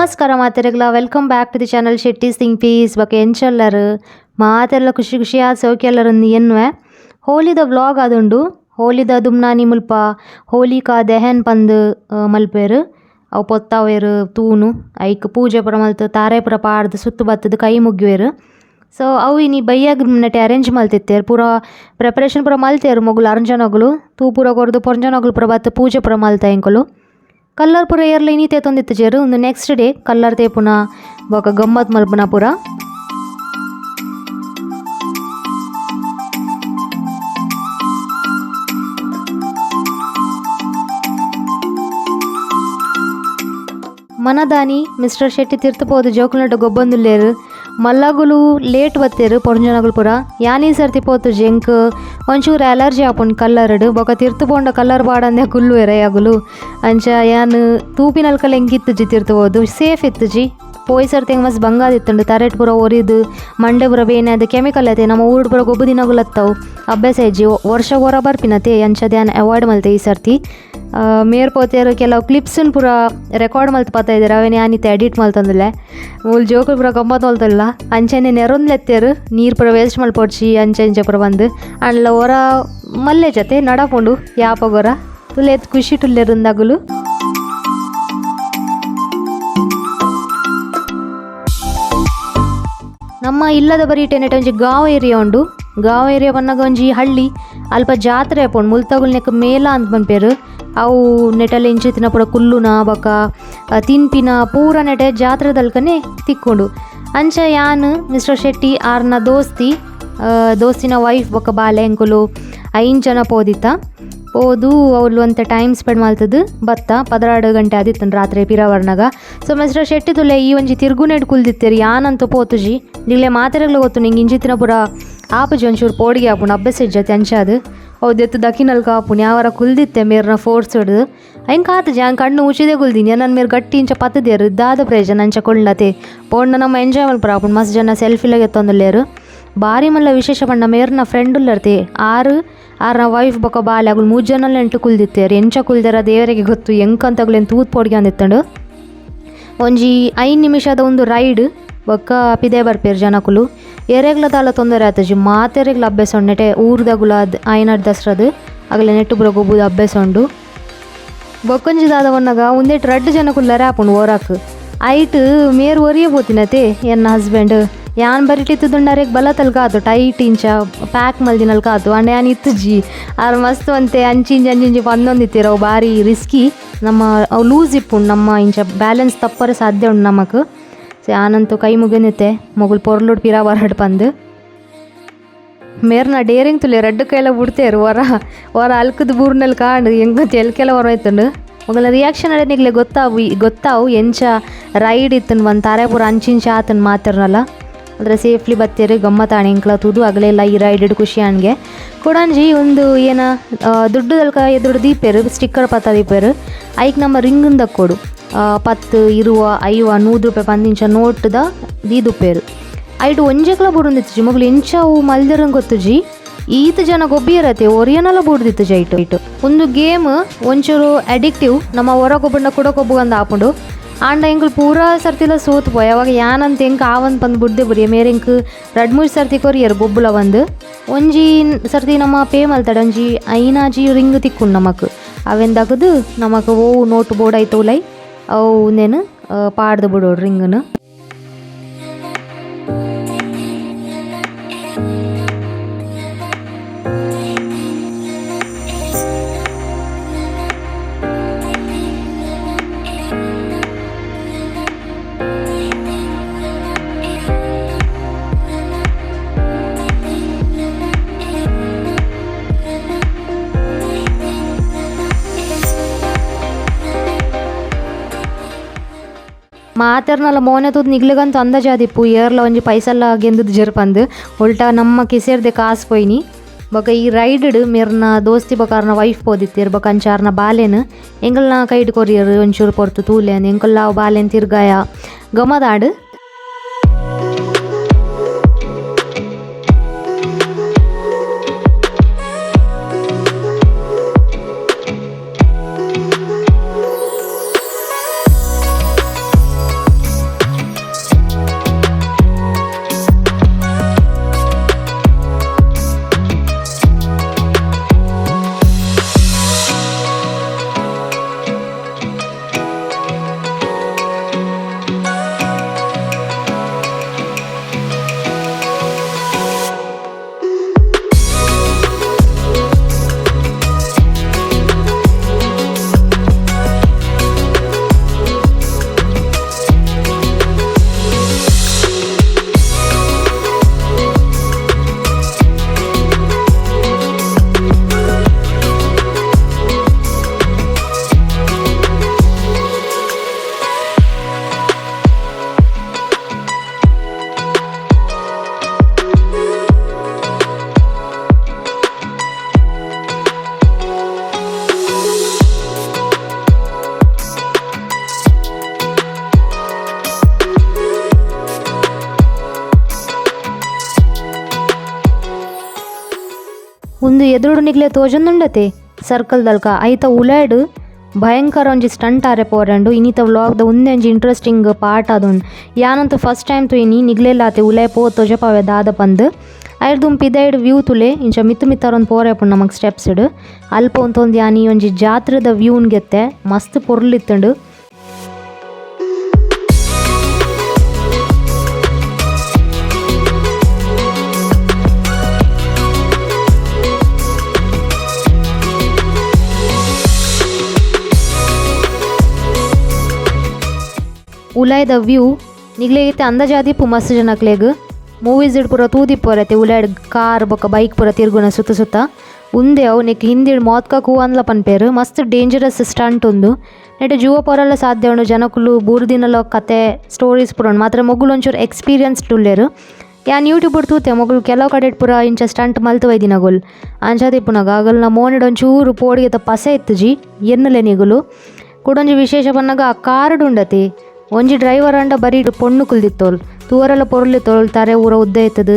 ನಮಸ್ಕಾರ ಮಾತೆರೆಗ್ಲ welcome back to the channel Shetty Singh piece ಬೊಕ ಎಂಚೊಲ್ಲರು ಮಾತೆರ್ಲ ಖುಷಿ ಖುಷಿಯಾದ್ ಸೌಖ್ಯಲ್ಲರಂದು ಎನ್ನುವೆ ಹೋಲಿದ ವ್ಲಾಗ್ ಆದುಂಡು ಹೋಲಿದ ದುಮ್ನಾನಿ ಮುಲ್ಪ ಹೋಲಿಕಾ ದಹನ್ ಪಂದ್ ಮಲ್ಪೆರ್ ಅವು ಪೊತ್ತಾವೆರ್ ತೂನು ಐಕ್ ಪೂಜೆ ಪೂರ ಮಲ್ತ್ ತಾರೆ ಪೂರ ಪಾಡ್ದ್ ಸುತ್ತು ಬತ್ತುದು ಕೈ ಮುಗ್ಯುವೆರ್ ಸೊ ಅವು ಇನಿ ಬಯ್ಯಗ್ ನೆಟೆ ಅರೇಂಜ್ ಮಲ್ತಿತ್ತೆರ್ ಪೂರ ಪ್ರಿಪರೇಷನ್ ಪೂರ ಮಲ್ತೆರ್ ಮೊಗುಲು ಅರ್ಜನಗುಲು ತೂ ಪೂರ ಕೊರ್ದು ಪೊಂಜನಗುಲು ಪೂರ ಬತ್ತ್ ಪೂಜೆ ಪೂರ ಮಲ್ತ ಎಂಕುಲು ಕಲ್ಲರ್ ಪೂರ ಏರ್ಲ ಇನಿ ತೇತೊಂದಿತ್ತುಜೆರ್ ಉಂದು ನೆಕ್ಸ್ಟ್ ಡೇ ಕಲ್ಲರ್ ತೇಪುನ ಬೊಕ ಗಮ್ಮತ್ ಮಲ್ಪುನ ಪೂರ. ಮನದಾನಿ ಮಿಸ್ಟರ್ ಶೆಟ್ಟಿ ತಿರ್ತ್ ಪೋದು ಜೋಕುಲ್ನಟ ಗೊಬ್ಬೊಂದುಲ್ಲೆರ್ ಮಲ್ಲಗುಲು ಲೇಟ್ ಬತ್ತೆರ್ ಪೊಂಜನಗುಲು ಪೂರ ಯಾನ್ ಈ ಸರ್ತಿ ಪೋತುಜಿ ಎಂಕ್ ಒಂಚೂರು ಅಲರ್ಜಿ ಆಪುಂಡು ಕಲ್ಲರ್ಡ್ ಬೊಕ ತಿರ್ತ್ ಪೋಂಡ ಕಲ್ಲರ್ ಪಾಡಂದೆ ಕುಲ್ಲುವೆರ್ ಅಗುಲು ಅಂಚ ಯಾನ್ ತೂಪಿನಲ್ಕಲ ಎಂಕ್ ಇತ್ತುಜಿ ತಿರ್ತ್ ಪೋದು ಸೇಫ್ ಇತ್ತುಜಿ ಪೋಯಿ ಸರ್ತಿ ಎಂಕ್ ಮಸ್ತ್ ಬಂಗಾದಿತ್ತುಂಡು ತರೆಟ್ ಪೂರ ಒರಿದು ಮಂಡೆ ಪೂರ ಬೇನೆ ಆದ್ ಕೆಮಿಕಲ್ ಅತೆ ನಮ್ಮ ಊರುಡು ಪೂರ ಗೊಬ್ಬು ದಿನಗುಲು ಅತ್ತವು ಅಭ್ಯಾಸ ಇಜ್ಜಿ ವರ್ಷ ಒರ ಬರ್ಪಿನತೆ ಅಂಚ ಯಾನ್ ಅವಾಯ್ಡ್ ಮಲ್ತೆ ಈ ಸರ್ತಿ. ಮೇರ್ ಪೋತೆರ್ ಕೆಲವು ಕ್ಲಿಪ್ಸ್ನ್ ಪೂರ ರೆಕಾರ್ಡ್ ಮಲ್ತ್ ಪತ್ತ ಇದ್ದೀರ ಅವೆನ್ ಯಾನ್ ಇತ್ತೆ ಎಡಿಟ್ ಮಲ್ತೊಂದುಲ್ಲೆ ಮೂಲು ಜೋಕುಲು ಪೂರ ಗಮ್ಮತ್ ಮಲ್ತೊಲ್ಲ ಅಂಚನೆ ನೆರೊಂದುಲೆತ್ತೆರ್ ನೀರು ಪೂರ ವೇಸ್ಟ್ ಮಲ್ಪೊಡ್ಚಿ ಅಂಚ ಇಂಚ ಪೂರ ಬಂದು ಆಂಡಲ ಒರ ಮಲ್ಲೆ ಜತೆ ನಡಪುಂಡು ಯಾಪಗೊರ ತೂಲೆ ಏತ್ ಖುಷಿಟ್ ಉಲ್ಲೆರ್ ಉಂದಗುಲು. ನಮ್ಮ ಇಲ್ಲದ ಬರಿಟ್ ನೆಟೆ ಒಂಜಿ ಗಾಂವ್ ಏರಿಯಾ ಉಂಡು ಗಾಂವ್ ಏರಿಯಾ ಪನ್ನಗ ಒಂಜಿ ಹಳ್ಳಿ ಅಲ್ಪ ಜಾತ್ರೆ ಆಪುಂಡು ಮುಲ್ತಗುಲು ನೆಕ್ ಮೇಳ ಅಂದ್ ಪನ್ಪೆರ್ ಅವು ನೆಟಲ ಇಂಚಿತ್ತಿನ ಪೂರ ಕುಲ್ಲುನ ಬೊಕ ತಿನ್ಪಿನ ಪೂರ ನೆಟೆ ಜಾತ್ರೆದಲ್ಕನೆ ತಿಕ್ಕುಂಡು. ಅಂಚ ಯಾನ್ ಮಿಸ್ಟರ್ ಶೆಟ್ಟಿ ಆರ್ನ ದೋಸ್ತಿ ದೋಸ್ತಿನ ವೈಫ್ ಬೊಕ ಬಾಲೆ ಎಂಕುಲು 5 ಜನ ಪೋದಿತ್ತ ಪೋದು ಅವ್ಲು ಒಂತೆ ಟೈಮ್ ಸ್ಪೆಂಡ್ ಮಲ್ತುದು ಬತ್ತ 12 ಗಂಟೆ ಆದಿತ್ತುಂಡು ರಾತ್ರಿ ಪಿರವರ್ನಗ. ಸೊ ಮಿಸ್ಟರ್ ಶೆಟ್ಟಿ ತುಲೆ ಈ ಒಂಜಿ ತಿರ್ಗುನೆಡ್ ಕುಲ್ದಿತ್ತೆರ್ ಯಾನಂತೂ ಪೋತುಜಿ ನಿಗ್ಲೆ ಮಾತೆರೆಗ್ಲ ಗೊತ್ತು ನಿಂಗೆ ಇಂಚಿತ್ತಿನ ಪೂರ ಆಪುಜಿ ಒಂಚೂರು ಪೋಡಿಗೆ ಆಪುಂಡು ಅಭ್ಯಾಸ ಇಜ್ಜತೆ ಅಂಚಾದ್ ಅವು ದೆತ್ತ್ ದಕ್ಕಿನಲ್ಕ ಆಪುಂಡು ಯಾವರ ಕುಲ್ದಿತ್ತೆ ಮೇರ್ನ ಫೋರ್ಸ್ ಹಿಡ್ದು ಎಂಕ್ ಆತುಜಿ ಯಾನ್ ಕಣ್ಣು ಮುಚ್ಚಿದೆ ಕುಲ್ದಿನಿ ಎನನ್ ಮೇರ್ ಗಟ್ಟಿ ಇಂಚ ಪತ್ತುದೆರ್ ದಾದ ಪ್ರಯೋಜನ ಅಂಚ ಕುಲ್ಲ್ಡತೆ ಪೋಂಡ ನಮ್ಮ ಎಂಜಾಯ್ ಮಲ್ಪರ ಆಪುಂಡು ಮಸ್ತ್ ಜನ ಸೆಲ್ಫಿಲ ಗೆತ್ತೊಂದುಲ್ಲೆರ್ ಬಾರಿ ಮಲ್ಲ ವಿಶೇಷ ಪಂಡ ಮೇರ್ನ ಫ್ರೆಂಡ್ ಉಲ್ಲರ್ತೆ ಆರು ಆರ್ನ ವೈಫ್ ಬೊಕ ಬಾಲೆ ಅಗುಲು 3 ಜನಲ ಎಂಟು ಕುಲ್ದಿತ್ತೆರ್ ಎಂಚ ಕುಲ್ದೆರ ದೇವರಿಗೆ ಗೊತ್ತು ಎಂಕಂತ ಅಗುಲೆನ್ ತೂತ್ ಪೋಡಿಗೆ ಅಂದಿತ್ತುಂಡು. ಒಂಜಿ 5 ನಿಮಿಷದ ಒಂದು ರೈಡ್ ಬೊಕ್ಕ ಪಿದೆ ಬರ್ಪೆರ್ ಜನಕುಲು ಏರೆಗ್ಲ ದಾಲ ತೊಂದರೆ ಆತುಜಿ ಮಾತೆರೆಗ್ಲ ಅಭ್ಯಾಸ ಉಂಡು ನೆಟೆ ಊರುದಗುಲ ಆಯ್ನಡ್ ದಸರಾದ್ ಅಗಲೆ ನೆಟ್ಟು ಪೂರ ಗೊಬ್ಬುದು ಅಭ್ಯಾಸ ಉಂಡು. ಬೊಕ್ಕೊಂಜಿ ದಾದ ಪನ್ನಗ ಉಂದೆಟ್ 2 ಜನ ಕುಲ್ಲರೆ ಆಪುಂಡು ಓರಾಕ್ ಐಟ್ ಮೇರ್ ಒರಿಯೆ ಪೋತಿನತೆ ಎನ್ನ ಹಸ್ಬೆಂಡ್ ಯಾನ್ ಬರಿಟಿತ್ತುದುಂಡ ಅರೆಗ್ ಬಲತಲ್ಕ ಆತು ಟೈಟ್ ಇಂಚ ಪ್ಯಾಕ್ ಮಲ್ದಿನಲ್ಕ ಆತು ಆಂಡ ಯಾನ್ ಇತ್ತುಜಿ ಆರ್ ಮಸ್ತ್ ಒಂತೆ ಅಂಚಿಂಚಿ ಅಂಚಿಂಚಿ ಪಂದೊಂದಿತ್ತೆರ್ ಅವು ಬಾರಿ ರಿಸ್ಕಿ ನಮ್ಮ ಅವು ಲೂಸ್ ಇಪ್ಪುಂಡು ನಮ್ಮ ಇಂಚ ಬ್ಯಾಲೆನ್ಸ್ ತಪ್ಪರೆ ಸಾಧ್ಯ ಉಂಡು ನಮಕ್. ಸೊ ಯಾನಂತೂ ಕೈ ಮುಗಿನಿತ್ತೆ ಮೊಗುಲು ಪೊರ್ಲುಡು ಪಿರ ಬರಡ್ ಪಂದ್ ಮೇರ್ನ ಡೇರಿಂಗ್ ತುಲೆ 2 ಕೈಲ ಬುಡ್ತೇರು ಹೊರ ಹೊರ ಅಲ್ಕದ ಬೂರ್ನಲ್ಲಿ ಕಾಂಡು ಎಂಕ್ ಎಲ್ಕೆಲ ಹೊರ ಆಯ್ತುಂಡು ಮೊಗಲ ರಿಯಾಕ್ಷನ್ ಅಡೆ ನಿಗ್ಲೆ ಗೊತ್ತಾವು ಗೊತ್ತಾವು ಎಂಚ ರೈಡ್ ಇತ್ತುಂಡು ಬಂದು ತಾರೆ ಪೂರ ಅಂಚಿಂಚ ಆತನ್ ಮಾತಿರ್ನಲ್ಲ ಅಂದರೆ ಸೇಫ್ಲಿ ಬತ್ತೇರು ಗಮ್ಮತ್ತಾಣೆ ಎಂಕ್ಲ ತೂದು ಅಗಲೆಲ್ಲ ಈ ರೈಡ್ ಖುಷಿ ಅಣ್ಗೆ ಕೊಡಂಜಿ ಒಂದು ಏನ ದುಡ್ಡುದಲ್ಕ ಎದುರು ದೀಪೇರು ಸ್ಟಿಕ್ಕರ್ ಪತ್ತ ದೀಪೇರು ಐಕ್ ನಮ್ಮ ರಿಂಗನ್ ದಕ್ಕೊಡು 10 20 50 100 ರೂಪಾಯಿ ಪಂದಿಂಚ ನೋಟ್ದ ದೀದುಪ್ಪೇರು ಐಟು ಒಂಜೆಕ್ಲ ಬುಡುಂದಿತ್ತುಜಿ ಮೊಗಲು ಎಂಚ ಅವು ಮಲ್ದಿರಂಗ್ ಗೊತ್ತುಜಿ ಈತ್ ಜನ ಗೊಬ್ಬಿಯರತೆ ಒರಿಯನಲ ಬುಡ್ದಿತ್ತುಜಿ ಐಟು ಐಟು ಒಂದು ಗೇಮ್ ಒಂಚೂರು ಅಡಿಕ್ಟಿವ್ ನಮ್ಮ ಹೊರ ಗೊಬ್ಬಂಡ ಕುಡ ಗೊಬ್ಬುಗಂದ ಆಪುಂಡು ಆಂಡ ಎಂಕುಲು ಪೂರಾ ಸರ್ತಿಲ ಸೋತು ಪೋಯ ಅವಾಗ ಯಾನಂತ ಎಂಕ್ ಆವಂತ ಪಂದ್ ಬುಡ್ದೆ ಬುರಿಯ ಮೇರ್ ಎಂಕ್ 2-3 ಸರ್ತಿ ಕೊರಿಯರ್ ಗೊಬ್ಬುಲ ಬಂದು ಒಂಜಿ ಸರ್ತಿ ನಮ್ಮ ಪೇ ಮಲ್ತಡ ಒಂಜಿ 5 ರಿಂಗ್ ತಿಕ್ಕುಂಡು ನಮಕ್ ಅವೆನ್ ದಗದು ನಮಕ್ ಓವು ನೋಟ್ ಬೋರ್ಡ್ ಐತ ಉಲೈ ಅವು ಉಂದೆನ್ ಪಾಡ್ದು ಬುಡೋಡು ರಿಂಗ್ನು. ಮಾತೆರ್ನಲ ಮೋನೆ ತೂದು ನಿಗ್ಲೆಗಂತೂ ಅಂದಾಜಾದಿಪ್ಪು ಏರ್ಲ ಒಂಜಿ ಪೈಸೆಲ್ಲ ಗೆಂದುದು ಜರ್ಪಂದು ಉಲ್ಟಾ ನಮ್ಮ ಕಿಸೆರ್ದೆ ಕಾಸು ಪೋಯಿನಿ ಬೊಕ ಈ ರೈಡ್ ಮೇರ್ನ ದೋಸ್ತಿ ಬೊಕ ಆರ್ನ ವೈಫ್ ಪೋದಿತ್ತೆರ್ ಬೊಕ ಅಂಚ ಆರ್ನ ಬಾಲೆನ್ ಎಂಕಲ್ನ ಕೈಟ್ ಕೊರಿಯರ್ ಒಂಚೂರು ಪೊರ್ತು ತೂಲೆ ಎಂಕಲ್ಲ ಅವು ಬಾಲೆನ್ ತಿರ್ಗಾಯ ಗಮದಾಂಡ್. ಉಂದು ಎದುರುಡು ನಿಕ್ಲೆ ತೋಜೊಂದುಂಡತೆ ಸರ್ಕಲ್ ದಲ್ಕ ಐತ ಉಲಾಯ್ಡ್ ಭಯಂಕರ ಒಂಜಿ ಸ್ಟಂಟ್ ಆರೆ ಪೋರಂಡು. ಇನಿತ ವ್ಲಾಗ್ ದ ಉಂದೆ ಒಂಜಿ ಇಂಟ್ರೆಸ್ಟಿಂಗ್ ಪಾರ್ಟ್ ಆದುಂಡು. ಯಾನಂತೂ ಫಸ್ಟ್ ಟೈಮ್ ತೂಯಿನಿ ನಿಗ್ಲೆಲ್ಲಾತೆ ಉಲಾಯ್ ಪೋ ತೋಜಪಾವೆ ದಾದ ಪಂದ್. ಐರ್ದುಂ ಪಿದೈಡ್ ವ್ಯೂ ತುಲೆ ಇಂಚ ಮಿತ್ತು ಮಿತ್ತಾರೊಂದು ಪೋರೆ ಪುಂಡು ನಮಕ್ ಸ್ಟೆಪ್ಸ್ ಡ್. ಅಲ್ಪ ಉಂತೊಂದು ಯಾನ್ ಈ ಒಂಜಿ ಜಾತ್ರೆದ ವ್ಯೂನ್ ಗೆತ್ತೆ ಮಸ್ತ್ ಪೊರ್ಲಿತ್ತುಂಡು. ಉಲಾಯ್ದ ವ್ಯೂ ನಿಗ್ಲೆಗ್ ಇತ್ತೆ ಅಂದಾಜಾದಿಪ್ಪು ಮಸ್ತ್ ಜನಕ್ಲೆಗ್ ಮೂವೀಸ್ ಡ್ ಪೂರ ತೂದಿಪ್ಪೊರತೆ ಉಲಾಯ್ಡ್ ಕಾರ್ ಬೊಕ ಬೈಕ್ ಪೂರ ತಿರ್ಗುನ ಸುತ್ತ ಸುತ್ತ ಉಂದೆ ಅವು ನೆಕ್ ಹಿಂದಿಡ್ ಮೋತ್ಕ ಕೂವಂದ್ಲ ಪನ್ಪೆರ್ ಮಸ್ತ್ ಡೇಂಜರಸ್ ಸ್ಟಂಟ್ ಉಂದು ನೆಟ್ ಜೂವ ಪೋರೆಲ ಸಾಧ್ಯ ಉಂಡು ಜನಕುಲು ಬೂರ್ದಿನಲ ಕತೆ ಸ್ಟೋರೀಸ್ ಪೂರ ಉಂಡು ಮಾತ್ರ ಮೊಗುಲು ಒಂಚೂರು ಎಕ್ಸ್ಪೀರಿಯನ್ಸ್ಡ್ ಉಲ್ಲೆರ್. ಯಾನ್ ಯೂಟ್ಯೂಬ್ ಡ್ ತೂತೆ ಮೊಗುಲು ಕೆಲವು ಕಡೆಟ್ ಪೂರ ಇಂಚ ಸ್ಟಂಟ್ ಮಲ್ತ್ ಬೈದಿನಗುಲು ಅಂಚಾದ್ ಇಪ್ಪುನಗ ಅಗಲ್ನ ಮೋನೆಡ್ ಒಂಚೂರು ಪೋಡಿಗೆದ ಪಸೆ ಇತ್ತುಜಿ ಎನ್ನುಲೆ ನಿಗುಲು. ಕುಡೊಂಜಿ ವಿಶೇಷ ಪನ್ನಗ ಆ ಕಾರ್ ಡ್ ಉಂಡತೆ ಒಂಜಿ ಡ್ರೈವರ್ ಆಂಡ ಬರೀಟ್ ಪೊಣ್ಣು ಕುಲ್ದಿತ್ತೋಲ್ ತೂವರೆಲ ಪೊರ್ಲಿತ್ತೋಲ್ ತರೆ ಪೂರ ಉದ್ದ ಇತ್ತುದು.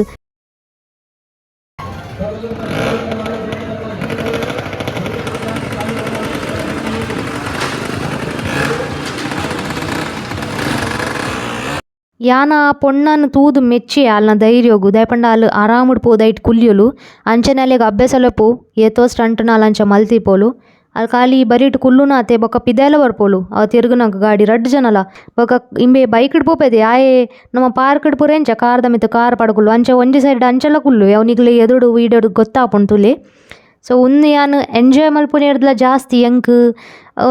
ಯಾನ್ ಆ ಪೊಣ್ಣನ್ ತೂದು ಮೆಚ್ಚಿಯೆ ಆಲ್ನ ಧೈರ್ಯೊಗು ದಾಯೆ ಪಂಡ ಆಲ್ ಆರಾಮಡ್ ಪೋದು ಐಟ್ ಕುಲ್ಲಿಯೊಲು ಅಂಚನೆ ಅಲೆಗ್ ಅಭ್ಯಾಸಲ ಇಪ್ಪು ಏತೋ ಸ್ಟಂಟ್ ನ್ ಆಲ್ ಅಂಚ ಮಲ್ತಿಪೊಲು ಆಲ್ ಖಾಲಿ ಬರಿಟ್ ಕುಲ್ಲುನಾತೆ ಬೊಕ ಪಿದಾಯ್ಲ ಬರ್ಪೊಲು ಅವು ತಿರುಗುನಗ ಗಾಡಿ ರಡ್ಡ್ ಜನಲ ಬೊಕ ಇಂಬೆ ಬೈಕ್ ಡ್ ಪೋಪೆದೆ ಆಯೆ ನಮ ಪಾರ್ಕ್ ಡ್ ಪೂರ ಎಂಚ ಕಾರ್ ದ ಮಿತ್ತ್ ಕಾರ್ ಪಾಡ್ ಕುಲ್ಲುವ ಅಂಚ ಒಂಜಿ ಸೈಡ್ ಅಂಚಲ ಕುಲ್ಲುವೆ ಅವು ನಿಕ್ಲೆ ಎದುರುಡು ವೀಡಿಯೋ ಡ್ ಗೊತ್ತಾಪುಂಡು ತೂಲೆ. ಸೊ ಉಂದು ಯಾನ್ ಎಂಜಾಯ್ ಮಲ್ಪುನೆರ್ದ್ಲ ಜಾಸ್ತಿ ಎಂಕ್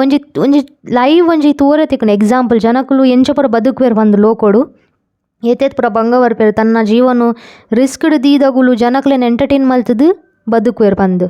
ಒಂಜಿ ಒಂಜಿ ಲೈವ್ ಒಂಜಿ ತೂವರೆ ತಿಕ್ಕುಂಡು ಎಕ್ಸಾಂಪಲ್ ಜನಕುಲು ಎಂಚ ಪೂರ ಬದುಕುವೆರ್ ಪಂದ್ ಲೋಕೊಡು ಏತೇತ್ ಪೂರ ಬಂಗ ಬರ್ಪೆರ್ ತನ್ನ ಜೀವನ್ ರಿಸ್ಕ್ ಡ್ ದೀದಗುಲು ಜನಕ್ಲೆನ್ ಎಂಟರ್ಟೈನ್ ಮಲ್ತುದು ಬದುಕುವೆರ್ ಪಂದ್.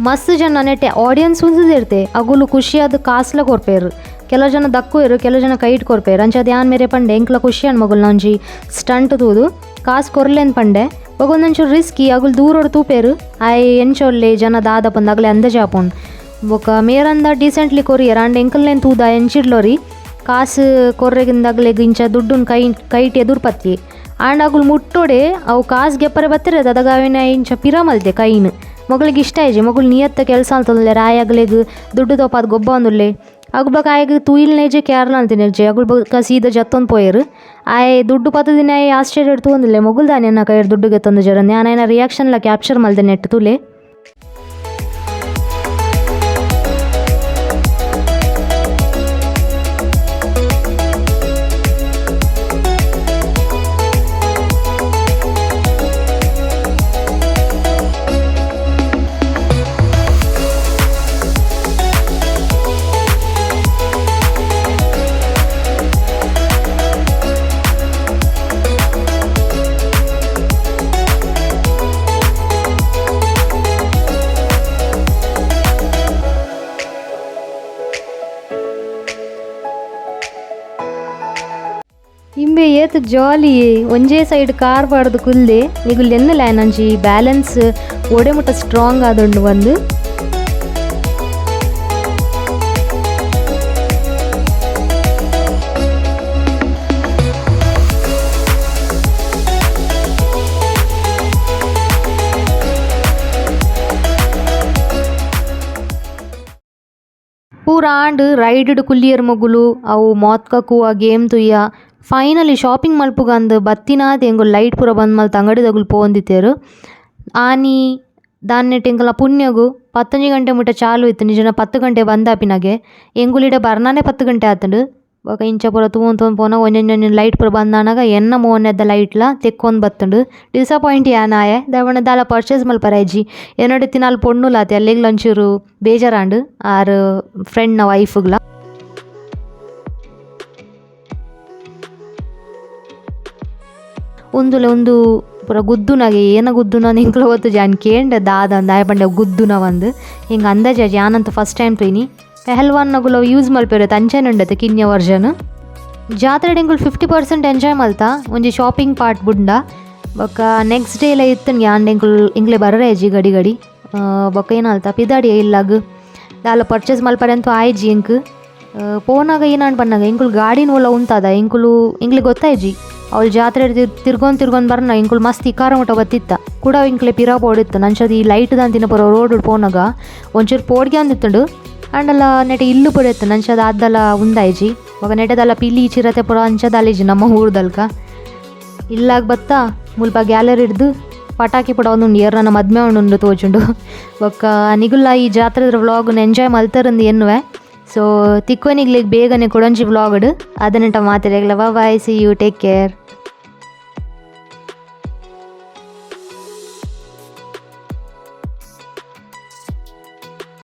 ಮಸ್ತ್ ಜನ ನೆಟೆ ಆಡಿಯನ್ಸ್ ಉಂತುದಿರ್ತೆ ಅಗುಲು ಖುಷಿಯಾದ್ ಕಾಸ್ಲ ಕೊರ್ಪೆರ್ ಕೆಲವು ಜನ ದಕ್ಕುವೆರ್ ಕೆಲವು ಜನ ಕೈಟ್ ಕೊರ್ಪೆರ್ ಅಂಚಾದ್ ಯಾನ್ ಮೇರೆ ಪಂಡೆ ಎಂಕ್ಲ ಖುಷಿ ಆಂಡ್ ಮೊಗುಲ್ನ ಒಂಜಿ ಸ್ಟಂಟ್ ತೂದು ಕಾಸ್ ಕೊರ್ಲೆಂದ್ ಪಂಡೆ ಬೊಕ ಉಂದೊಂಚೂರು ರಿಸ್ಕಿ ಅಗುಲು ದೂರಡ್ ತೂಪೆರ್ ಆಯೆ ಎಂಚ ಉಲ್ಲೆ ಜನ ದಾದ ಪಂದ್ ಅಗಲೆ ಅಂದಾಜು ಆಪುಂಡು ಬೊಕ ಮೇರಂದ ಡೀಸೆಂಟ್ಲಿ ಕೊರಿಯೆರ್ ಆಂಡ ಎಂಕಲ್ನೇನ್ ತೂದು ಆಯೆ ಎಂಚಿಡ್ಲೊರಿ ಕಾಸ್ ಕೊರ್ರೆಗಿಂದ ಅಗಲೆಗ್ ಇಂಚ ದುಡ್ಡುನ್ ಕೈ ಕೈಟ್ ಎದುರು ಪತ್ತಿಯೆ ಆಂಡ ಅಗುಲು ಮುಟ್ಟೊಡೆ ಅವು ಕಾಸ್ ಗೆಪ್ಪರೆ ಬತ್ತೆರ್ ಅದಗ ಅವೆನ್ ಆಯೆ ಇಂಚ ಪಿರ ಮಲ್ತೆ ಕೈನ್ ಮೊಗಲಿಗ್ ಇಷ್ಟ ಆಯಿಜಿ ಮೊಗುಲು ನಿಯತ್ತ ಕೆಲಸ ಮಲ್ತೊಂದುಲ್ಲೆರ್ ಆಯೆ ಅಗಲೆಗ್ ದುಡ್ಡು ತೋಪಾದ್ ಗೊಬ್ಬೊಂದುಲ್ಲೆ ಅಗುಲು ಬೊಕ ಆಯಗ್ ತೂಯಿಲ್ನೇಜೆ ಕೇರ್ಲ ಮಲ್ತಿನೆರ್ಜೆ ಅಗುಲು ಬೊಕ ಸೀದಾ ಜತ್ತೊಂದು ಪೋಯೆರ್ ಆಯೆ ದುಡ್ಡು ಪತ್ತುದಿನಾಯೆ ಆಶ್ಚರ್ಯಡ್ ತೂವೊಂದುಲ್ಲೆ ಮೊಗುಲು ದಾನೆ ಎನ್ನ ಕೈಡ್ ದುಡ್ಡು ಗೆತ್ತೊಂದುಜೆರ್ ಅಂದ್ ಯಾನ್ ಆಯನ ರಿಯಾಕ್ಷನ್ ಲ ಕ್ಯಾಪ್ಚರ್ ಮಲ್ದೆ ನೆಟ್ಟ್ ತೂಲೆ. ಇಂಬೆ ಏತ್ ಜಾಲಿ ಒಂಜೇ ಸೈಡ್ ಕಾರ್ ಪಾಡ್ದ್ ಕುಲ್ದೆ ನಿಗುಲ್ ಎನ್ನುಲೆ ಆಯನ ಒಂಜಿ ಬ್ಯಾಲೆನ್ಸ್ ಒಡೆ ಮುಟ ಸ್ಟ್ರಾಂಗ್ ಆದುಂಡು ಪಂದ್. ಪೂರ ಆಂಡ್ ರೈಡ್ ಡ್ ಕುಲ್ಲಿಯೆರ್ ಮೊಗುಲು ಅವು ಮೋತ್ಕ ಕುವ ಗೇಮ್ ತೂಯ ಫೈನಲಿ ಶಾಪಿಂಗ್ ಮಲ್ಪುಗಂದ್ ಬತ್ತಿನಾತ್ ಎಂಕುಲು ಲೈಟ್ ಪೂರ ಬಂದ್ ಮಲ್ತ್ ಅಂಗಡಿದಕುಲು ಪೋವೊಂದಿತ್ತೆರ್ ಆನಿ ದಾನ್ನೆಟ್ ಎಂಕಲ್ನ ಪುಣ್ಯಗು 11 ಗಂಟೆ ಮುಟ ಚಾಲು ಇತ್ತ್ಂಡ್ ನಿಜನ 10 ಗಂಟೆ ಬಂದ್ ಆಪಿನಗೆ ಎಂಕುಲು ಇಡೆ ಬರ್ನನೆ 10 ಗಂಟೆ ಆತ್ಂಡ್. ಬೊಕ ಇಂಚ ಪೂರ ತೂವೊಂದು ತೂವೊಂದು ಪೋನಗ ಒಂಜೊಂಜಿ ಲೈಟ್ ಪೂರ ಬಂದ್ ಆನಗ ಎನ್ನ ಮೋನೆದ ಲೈಟ್ ಲ ತೆಕ್ಕೊಂದು ಬತ್ತುಂಡು ಡಿಸಪೋಯಿಂಟ್ ಯಾನ್ ಆಯೆ ದಾಯೆ ಪಂಡ ದಾಲ ಪರ್ಚೇಸ್ ಮನ್ಪರೆ ಆಯಿಜಿ ಎನ್ನೋಡು ಇತ್ತಿನ ಆಲ್ ಪೊಣ್ಣುಲ ಅತೆ ಅಲ್ಲೆಗ್ಲ ಒಂಚೂರು ಬೇಜಾರಾಂಡ್ ಆರ್ ಫ್ರೆಂಡ್ ನ ವೈಫ್ ಗ್ಲಾ. ಉಂದುಲ ಉಂದು ಪೂರ ಗುದ್ದುನಗೆ ಏನ ಗುದ್ದುನ ಎಂಕ್ಲ ಗೊತ್ತುಜಿ ಯಾನ್ ಕೇಂಡೆ ದಾದ ದಾಯೆ ಪಂಡ ಗುದ್ದುನ ಪಂದ್ ಎಂಕ್ ಅಂದಾಜಿ ಆಯಿಜಿ ಯಾನಂತೂ ಫಸ್ಟ್ ಟೈಮ್ ತೂಯಿನಿ ಪೆಹಲ್ವಾನ್ ನಗುಲು ಯೂಸ್ ಮಲ್ಪೆರೆ ಅಂಚನೆ ಉಂಡತೆ ಕಿನ್ಯ ವರ್ಷನ್. ಜಾತ್ರೆಡ್ ಎಂಕುಲು 50% ಎಂಜಾಯ್ ಮಲ್ತ ಒಂಜಿ ಶಾಪಿಂಗ್ ಪಾರ್ಟ್ ಬುಡ್ಂಡ ಬೊಕ ನೆಕ್ಸ್ಟ್ ಡೇ ಲ ಇತ್ತುಂಡು ಆಂಡ ಎಂಕುಲು ಎಂಕ್ಲೆ ಬರರೆ ಆಯಿಜಿ ಗಡಿ ಗಡಿ ಬೊಕ ಏನಾಲ್ತ ಪಿದಾಡಿಯ ಇಲ್ಲಗ್ ದಾಲ ಪರ್ಚೇಸ್ ಮಲ್ಪರೆ ಅಂತೂ ಆಯಿಜಿ ಎಂಕ್ ಪೋನಗ ಏನಾಂಡ್ ಪನ್ನಗ ಎಂಕುಲು ಗಾಡಿನ್ ಓಲ ಉಂತಾದ ಎಂಕುಲು ಎಂಕ್ಲೆ ಗೊತ್ತಾಯಿಜಿ ಅವ್ಲು ಜಾತ್ರೆ ತಿರ್ಗೊಂದು ತಿರ್ಗೊಂದು ಬರ್ನ ಎಂಕುಲು ಮಸ್ತ್ ಇಕಾರ ಮುಟ ಬತ್ತಿತ್ತ ಕುಡ ಎಂಕ್ಲೆ ಪಿರ ಪೋಡಿತ್ತು ಅಂಚಾದ್ ಈ ಲೈಟ್ ದಾಂತಿನ ಪೂರ ರೋಡ್ ಪೋನಗ ಒಂಚೂರು ಪೋಡಿಗೆ ಆವೊಂದಿತ್ತುಂಡು ಆಂಡಲ ನೆಟೆ ಇಲ್ಲು ಪೂರ ಇತ್ತುಂಡು ಅಂಚಾದ್ ಆದ್ದಲ ಉಂದಾಯಿಜಿ ಬೊಕ ನೆಟೆ ದಾಲ ಪಿಲಿ ಚಿರತೆ ಪೂರ ಅಂಚ ದಾಲ ನಮ್ಮ ಊರುದಲ್ಕ ಇಲ್ಲಾಗ್ ಬತ್ತ ಮುಲ್ಪ ಗ್ಯಾಲರಿ ಡ್ದ್ ಪಟಾಕಿ ಪುಡಾವೊಂದುಂಡು ಏರ್ನನ ಮದ್ಮೆ ಆವೊಂದುಂಡು ತೋಜುಂಡು ಬೊಕ್ಕ ನಿಗುಲ್ಲ ಈ ಜಾತ್ರೆದ ವ್ಲಾಗ್ ನ್ ಎಂಜಾಯ್ ಮಲ್ತರಂದು ಎನ್ನುವೆ. ಸೊ ತಿಕ್ಕೊನಿಗ್ಲೆಗ್ ಬೇಗನೆ ಕುಡೊಂಜಿ ವ್ಲಾಗ್ ಡ್ ಅದನೆಟ ಮಾತೆರೆಗ್ಲ bye see you take care.